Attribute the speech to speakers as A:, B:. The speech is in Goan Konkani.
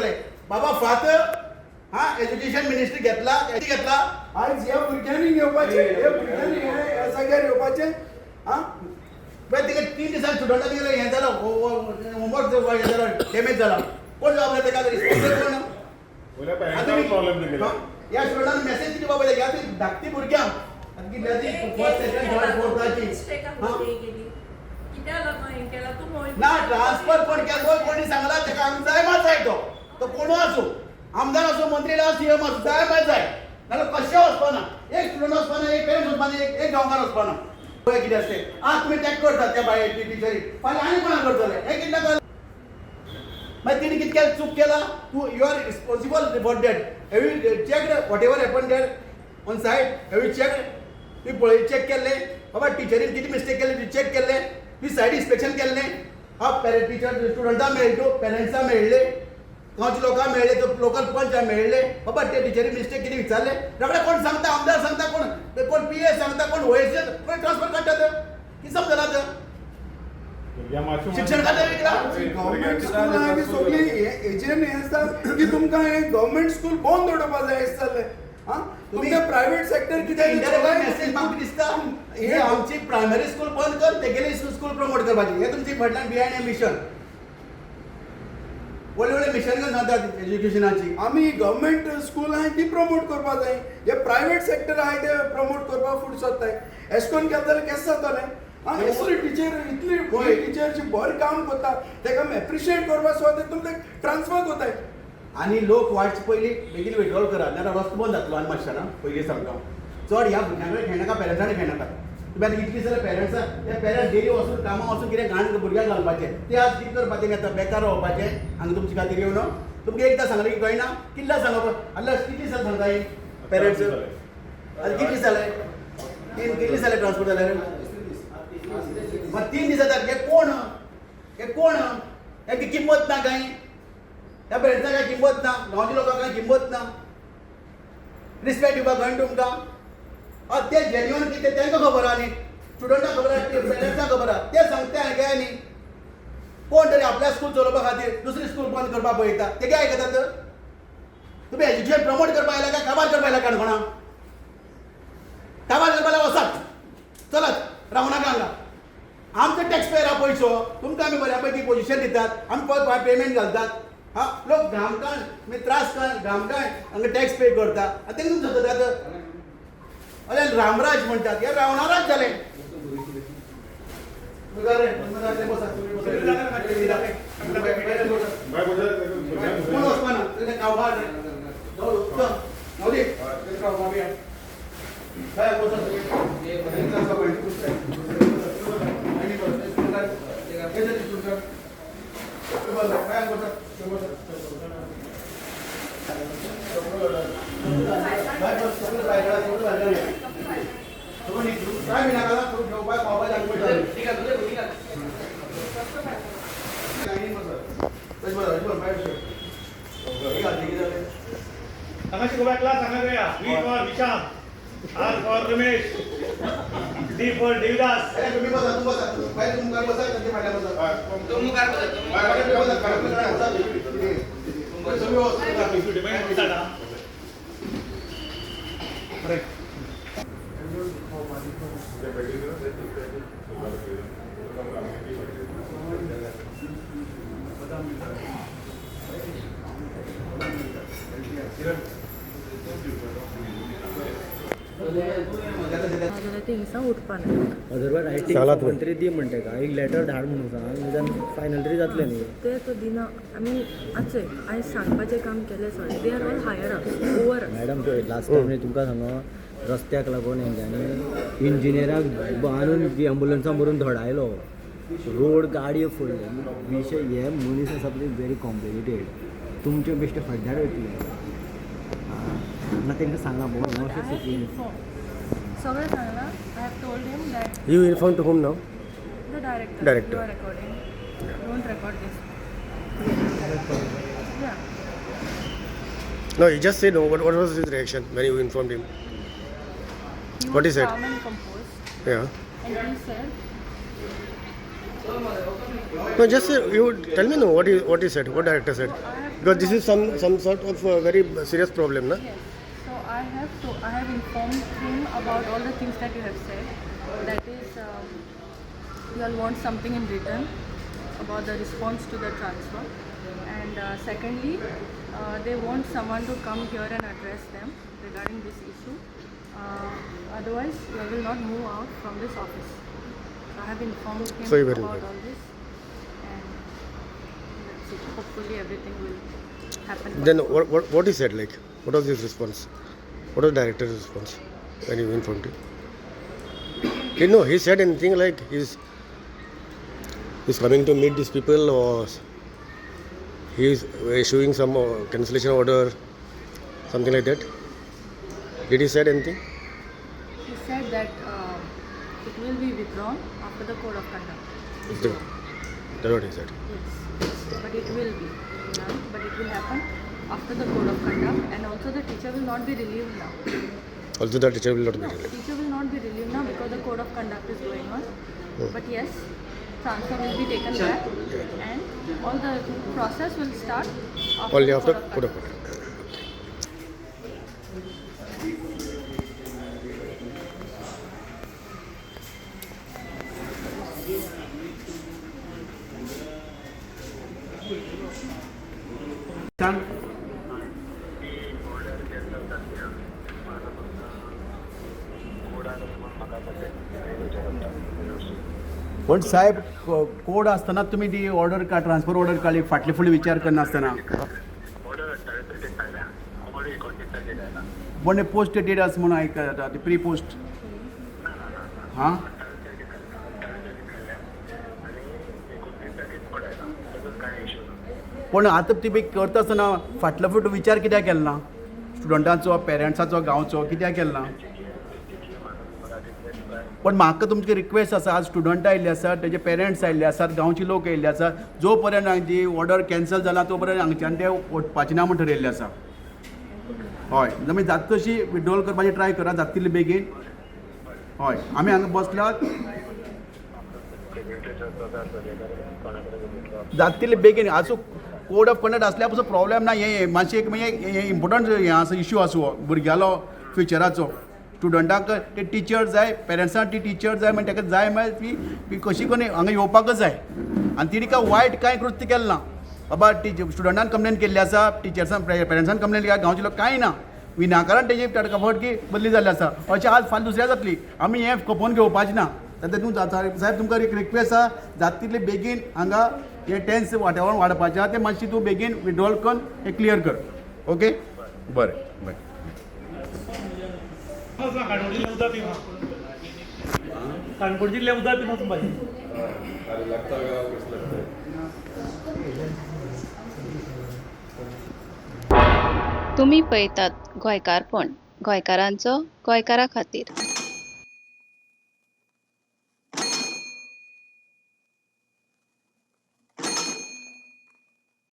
A: पळयतले बाबा फातर. हा, एज्युकेशन मिनिस्ट्री घेतला, घेतला.
B: आयज ह्या भुरग्यांनी घेवपाचें, ह्या भुरग्यांनी ह्या जाग्यार येवपाचें. आं.
A: पळय, तिका 3 दिसान स्टुडंटा तिगेलें हें जालो, होमवर्क हें जालो, डॅमेज जाला. कोण जबाबदार तेका? रिस्पॉन्सिबल कोण?
C: प्रॉब्लेम.
A: ह्या स्टुडंटान मेसेज कितें बाबा, ह्या ती धाकटी भुरग्यांक आनी कितल्या ती फर्स्ट, सेकंड, थर्ड, फोर्थाची. ना ट्रान्सफर कोण केलो, कोणी सांगला तेका? आमी जाय मात जाय. तो तो कोणू आसूं, आमदार आसूं, मंत्री आसूं, सीएम आसूं, जाय मात जाय. नाल्यार कशें वचपाना. एक स्टुडंट वचपाना, एक पेरंट्स वचपाना, एक एक गांवकार वचपाना. पळय कितें आसतें. आज तुमी टॅक करतात त्या बाय टिचरी, फाल्यां आनी कोणाक करतले. हें कितें कळ्ळें? मागीर तिणें कितें केलें? चूक केला तूं, you are responsible for that. Have you check whatever happen there on site? Have you check? तुवें पळय, चॅक केल्लें बाबा, टिचरीन कितें मिस्टेक केल्ली तुवें चॅक केल्लें? तुवें सायड इन्स्पेक्शन केल्लें? हा, पेरंट टिचर स्टुडंटां मेळ्ळे, तूं पेरंट्सां मेळ्ळे, गांवच्या लोकांक मेळ्ळे, तो लोकल पंच मेळ्ळे, बाबा ते टिचरी मिस्टेक कितें विचारलें? रोखडे कोण सांगता, आमदार सांगता, कोण कोण पी ए सांगता, कोण वयस कोण ट्रान्सफर काडटात. कितें समजलां आतां? शिक्षण खातें विकला.
B: गव्हर्मेंट स्कूल आहा ती सगळी हेजेन हें आसता की तुमकां हें गव्हर्मेंट स्कूल बंद दवरपा जाय अशें जालें. आं, तुमचें प्रायवेट सेक्टर कितें?
A: मेसेज म्हाका दिसता, हे आमची प्रायमरी स्कूल बंद कर, तेगेली स्कूल प्रमोट करपाची, हे तुमची फाटल्यान बिहायंड मिशन. व्हडले व्हडले मिशन घेवन सांगतात एज्युकेशनाची.
B: आमी गव्हर्मेंट स्कूल आहाय ती प्रमोट करपा जाय, हे प्रायवेट सेक्टर आहाय ते प्रमोट करपाक फुडें सरताय. एशें करून केलें जाल्यार केशें जातलें? आं, असली टिचर, इतली टिचर जी बरें काम करता, तेका आमी एप्रिशिएट करपा सुद्दां तुमी ट्रान्सफर करताय.
A: आनी लोक वाडचे पयलीं बेगीन विड्रॉल करा, नाल्यार रस्तो बंद जातलो. आनी मातशें ना पयलीं सांगता हांव. चड ह्या भुरग्यां कडेन खेळनाका, पेरंट्सांनी खेळनाका. तुमी आतां कितली जाल्यार पेरंट्सां, ते पेरंट्स डेली वचून कामां वचून कितें घाण भुरग्यांक घालपाचें, ते आज कितें करपाचें आतां? बेकार रावपाचें हांगा तुमचे खातीर येवन? तुमकां एकदां सांगलें की कळना? कितल्या सांगप? आनी कितली दिसां सांगता पेरंट्स? आनी कितली जाले? तीन कितली जाले ट्रान्सफर जाल्यार? मग 3 दीस जातात. हे कोण? हे कोण? हेका किंमत ना कांय. ह्या पेरंट्सांक काय किंमत ना, गांवच्या लोकांक काय किंमत ना, रिस्पेक्ट दिवपाक कळना तुमकां. हय, ते जेन्युअन कितें तांकां खबर आहा न्ही, स्टुडंटांक खबर आहा, पेरंट्सांक खबर आहा. ते सांगता हें काय न्ही, कोण तरी आपल्या स्कूल चलोवपा खातीर दुसरी स्कूल बंद करपाक पळयता. ते काय आयकतात? तुमी एज्युकेशन प्रमोट करपाक आयला काय काबार करपाक आयला? काणकोणा काबार करपाक आयला? वचात, चलात, रावनाका हांगा. आमचो टॅक्स पेयरा पयसो, तुमकां आमी बऱ्या पैकी पोजिशन दितात, आमी पळय पेमेंट घालतात. हा, लोक घामकान मागीर त्रास कर, घामकान हांगा टॅक्स पे करता आनी तेंका तुमी सततात. अरे, रामराज म्हणटात, हे रावणाराज जालें. कोण वचपाना तें खावपा. नवदीप, काय बसा. काय मिनाका घेवपाक खावपाक.
C: हांगा शिकोवपाक क्लास हांगा घेया. V for Vishal, R for Ramesh, D for Devdas.
A: तुम्ही बसा, तू बसा, पहिले तू मुखार बसा, त्यांच्या फाटल्यान बसा.
D: तू मुखार बसा, तू मुखार.
A: बसा, बसा, बसा.
E: नाजाल्यार थिंगसां उठपा ना.
F: अदरवायज I T मंत्री दी म्हणटा का एक लेटर धाड म्हणून सांग, निदान फायनल तरी जातलें न्ही.
E: ते तो दिना. I mean, आचय हांवें सांगपाचें काम केलें सगळें. They are all higher up over.
F: Madam, पळय, लास्ट टायम तुमकां सांगो, रस्त्याक लागून हेंच्यांनी इंजिनियराक बांदून एम्बुलन्सां भरून धडायलो. रोड गाडयो फोडले. विशय हे मनीस आसा पळय, वेरी कॉम्प्लिकेटेड. तुमचे बेश्टे खड्ड्यार वयतले ना. तांकां सांगा बाबा, अशें सिचुएशन.
E: सगळें सांगलां. I have told him that.
G: You inform to whom now?
E: The director.
G: Director.
E: You are recording. Don't record this. Yeah.
G: No, you just say no. What was his reaction when you informed him?
E: He
G: What
E: was
G: he said?
E: Calm and composed. And he said,
G: No, just say, you tell me no. What he said? What director said?
E: I have
G: Because this is some sort of very serious problem, na?
E: Yes. So I have informed him about all the things that you have said. That is, you all want something in return about the response to the transfer, and secondly, they want someone to come here and address them regarding this issue. Otherwise, you will not move out from this office. So I have informed him
G: So you very
E: about
G: well.
E: all this, and that's it. Hopefully, everything will happen.
G: Then what he said, like, what was his response? What was director's response when you informed him? He, no, he said anything like he's coming to meet these people, or he is issuing some cancellation order, something like that. Did he said anything?
E: He said that it will be withdrawn after the code of conduct is over.
G: That's what he said.
E: Yes, but it will be done, but it will happen after the code of conduct, and also the teacher will not be relieved now.
G: Also, the teacher will not be
E: No,
G: relieved.
E: teacher will not be relieved now because the code of conduct is going on. But yes, transfer will be taken back, and all the process will start after
G: Only
E: the
G: after
E: code of
G: code of
E: conduct.
G: conduct.
A: सांग. पण साहेब, कोड आसतना तुमी ती ऑर्डर का ट्रान्सफर ऑर्डर काडली फाटले फुडले विचार करनासतना. पण पोस्ट डेटेड आसा म्हणून आयक जाता ती प्री पोस्ट. हां, पण आतां ती बी करता आसतना फाटलो फावट विचार कित्याक केलो ना स्टुडंटांचो, पेरंट्साचो, गांवचो कित्याक केलो ना? पण म्हाका तुमची रिक्वेस्ट आसा, आज स्टुडंट आयिल्ले आसात, तेजे पेरंट्स आयिल्ले आसात, गांवचे लोक आयिल्ले आसात, जो पर्यंत हांची ऑर्डर कॅन्सल जाला तो पर्यंत हांगच्यान ते वचपाचे ना म्हूण ठरयल्लें आसा. हय, आमी जाता तशी विड्रॉल करपाची ट्राय करा जाता तितले बेगीन. हय, आमी हांगा बसल्यात, जाता तितले बेगीन. आसूं, कोड ऑफ कंडक्ट आसल्यार पसून प्रॉब्लेम ना. हें मातशें एक मागीर हें इम्पोर्टंट हें आसा, इश्यू आसा हो भुरग्यालो फ्युचराचो. स्टुडंटाक ते टिचर जाय, पेरंट्सांक ती टिचर जाय, मागीर ताका जाय मागीर ती कशी करून हांगा येवपाकच जाय. आनी तिणी काय वायट कांय कृत्य केलें ना बाबा. स्टुडंटान कंप्लेन केल्ली आसा, टिचर्सान पेरंट्सान कंप्लेन केल्या, गांवचे लोक कांय ना, विनाकारण तेजी तडकाफडकी की बदली जाल्ली आसा. अशें आज फाल्यां दुसऱ्या जातली, आमी हें खपोवन घेवपाचें ना. आतां तूं साहेब, तुमकां एक रिक्वेस्ट आसा, जाता तितले बेगीन हांगा हें टेन्स वातावरण वाडपाचें आसा तें मातशें तूं बेगीन विड्रॉल करून हें क्लियर कर. ओके, बरें बरें.
C: काणकोणचें उदक पिना, काणकोणचें उदक पिना तुमकां.
H: तुमी पळयतात गोंयकारपण, गोंयकारांचो गोंयकारा खातीर.